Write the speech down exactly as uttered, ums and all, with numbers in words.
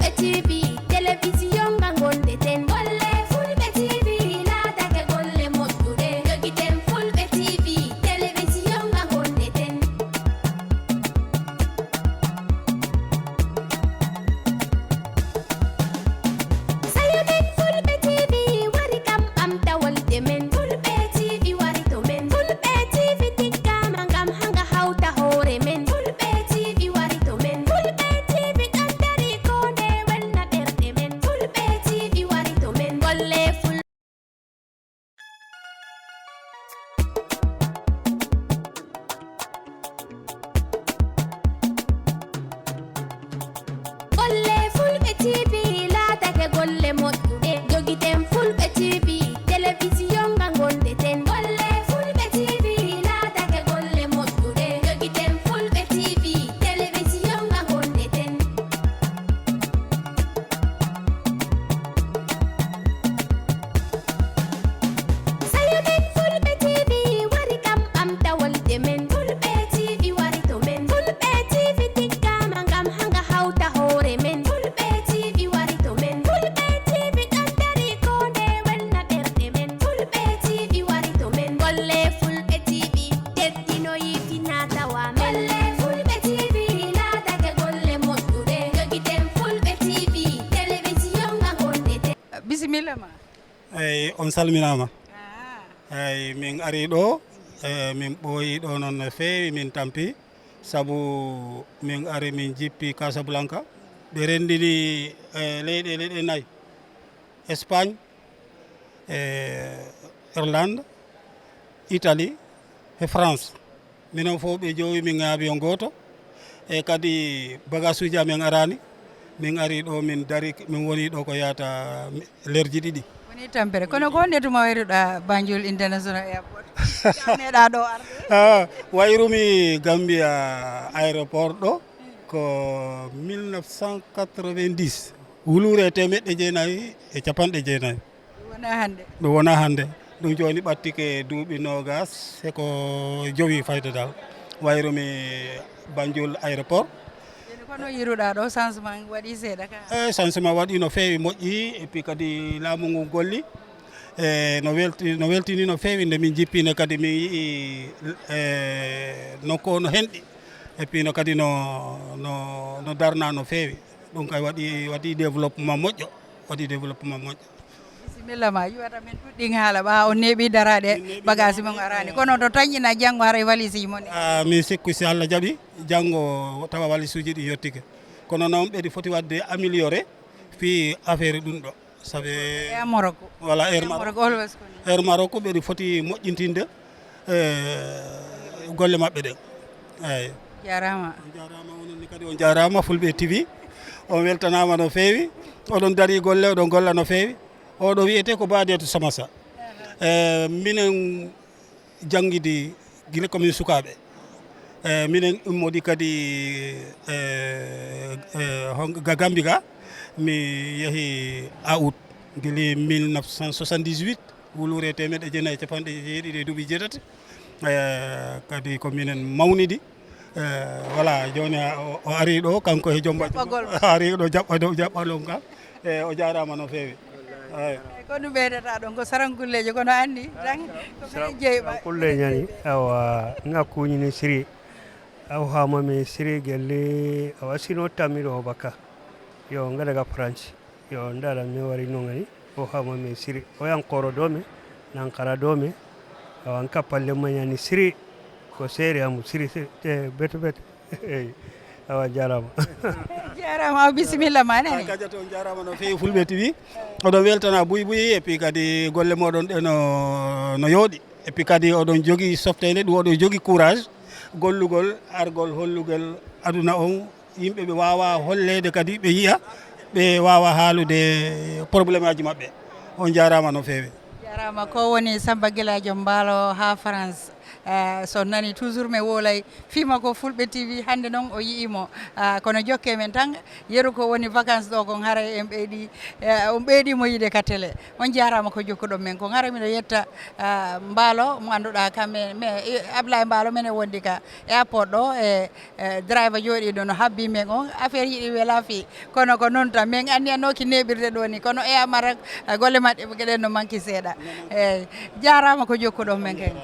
Fulɓe T V, telewisiyon nga ngonɗen. Golle Fulɓe T V laatake golle moƴƴuɗe. Jogiten Fulɓe T V, telewisiyon nga ngonɗen. Sayo men Fulɓe T V wari kam ɓamta wolde men. Fulɓe T V wari to men. Fulɓe T V tiggama ngam hanga hawta hoore men. Fulɓe T V wari to men. Fulɓe T V ɗon dari ko nde welna ɓerɗe men. Fulɓe T V wari to men. Golle Fulɓe Golle Fulɓe T V laatake golle moƴƴuɗe. Jogiten Fulɓe T V, telewisiyon nga ngonɗen. Golle Fulɓe T V laatake golle moƴƴuɗe. Jogiten Fulɓe T V, telewisiyon nga ngonɗen. Sayo men Fulɓe T V wari kam ɓamta wolde men. Fulɓe T V wari to men. Fulɓe T V tiggama ngam hanga hawta hoore men. Fulɓe T V wari to men. Fulɓe T V ɗon dari ko nde welna ɓerɗe men. Fulɓe T V wari to men. Golle Fulɓe T V teddinoyi fina tawa men. Golle Fulɓe T V laatake golle moƴƴuɗe. Jogiten Fulɓe T V, telewisiyon nga ngonɗen. Bisimilla ma. Eyyi, on salminaama. Ah. Eyyi, min ari ɗo, eh, min ɓooyi ɗo noon no feewi, min tampi, sabu min ari min jippi Casablanca. Ɓe renndini, eh, leyɗe, leyɗe nayi, Espagne, eh, Irlande, Italie, e France. Minen fof ɓe jowi min e avion gooto. E kadi bagage uji amen arani. Min ari ɗo, min dari, min woni ɗo ko yahata lerji ɗiɗi. Woni tampere. Kono ko honde tuma wayruɗa Banjul International Airport? Meɗa ɗo arde? Ah, wayrumi Gambia aéroport ɗo ko mille neuf cent quatre-vingt-dix. Wuluure teemeɗɗe jeenayi e capanɗe jeenayi. Ɗum wona hannde. Ɗum wona hannde. Ɗum jooni ɓattike duuɓi noogas e ko jowi fayda dal. Wayrumi Banjul aéroport. Jooni kono yiruɗa ɗo changement waɗi seeɗa ka? Eh, changement waɗi no feewi moƴƴi, et puis kadi laamu ngu golli. Eh, no welti-, no weltini no feewi nde min jippine kadi min yi'i, eh, nokku o no henɗi. Et puis no kadi no, no, no darna no feewi. Ɗum kay waɗi, waɗi développement moƴƴo. Waɗi développement moƴƴo. Bisimilla ma, yiwata min ɗuɗɗin haala ɓa, on neeɓi daraɗe, min neeɓi bagage daraɗe, mon arani. Eh. Kono to tañƴina janngo haray valise ji mon. Ah, min sikku si Allah jaɓi, janngo tawa valise uji ɗi yottike. Kono noon ɓeɗi foti waɗde amélioré fii affaire ɗum ɗo. Sabe Air Morocco. Voilà, Air Air Morocco. Morocco, always ko ni. Air Morocco ɓeɗi foti moƴƴintinde, eh, golle maɓɓe ɗen. Eyyi. Jarama. On jarama, onon ni kadi on jarama, Fulɓe T V. On weltanama no feewi. Oɗon dari golle, oɗon golla no feewi. Oɗo wiyete ko Badetou Samassa. Eh, minen janngidi gila komin sukaaɓe. Eh, minen immodi kadi, eh, eh, hon-, ga Gambi ga, mi yehi août, gili mille neuf cent soixante-dix-huit, wuluure teemeɗɗe jeenayi e capanɗe jeeɗiɗi e duuɓi jeetati. Eh, kadi ko minen mawnidi. Eh, voilà, jooni a-, o, o ari ɗo, kanko e joom Jaɓɓagol. Ari ɗo jaɓɓa-, jaɓɓalon kam. Eh, o jaaraama no feewi. Eyi. Eyi, ko ɗum ɓeydata ɗon, ko saraŋkulleejo, kono anndi tan, ko ɓe jeyɓa. Saraŋkulle ñani, awa, ŋakkuñi ni siri. Aw haama mi siri gelli, awa sino tammi ɗo baka. Yo, ngada ga France. Yo, ndala mi wari no ŋani, o haama mi siri. O yan koro dome, nan kara dome. Awa, n kappalle ma ñani siri. Ko seeri amu siri, siri, eh, beto, beto. Eyi, awa, jaaraama. Jaaraama, awa, bisimilla ma, nene. Kadiata, on jaaraama no feewi, Fulɓe T V. Oɗon weltana buy buy, et puis kadi golle moɗon ɗe no, no yooɗi. Et puis kadi oɗon jogii softeende, ɗum oɗon jogii courage, gollugol, argol, hollugol aduna on, yimɓe ɓe waawa holleede kadi, ɓe yiya, ɓe waawa haalude probléme aji maɓɓe. On jaaraama no feewi. Jaaraama, ko woni Samba Gilaajo Mbaalo haa France. Eh, so nani toujours mi wolay fii makko Fulɓe T V, hannde noon o yi'ii mo. Ah, kono jokke men tan, yeru ko woni vacances ɗo kon, haray en ɓeydi, eh, on ɓeydi mo yiide ka télé. On jaaraama ko jokkuɗon men kon. Haray miɗo yetta, ah, Mbaalo mo annduɗaa kam, me, me, eh, Ablaye Mbaalo, menen wondi ka airport ɗo, e, eh, driver jooɗiiɗo no habbii men on. Affaire yiɗi wela fii, kono ko noon tan. Min anniyannooki neeɓirde ɗo ni, kono e amara, eh, golle maɓɓe ɗen no manki seeɗa. Eey, jaaraama ko jokkuɗon men ken.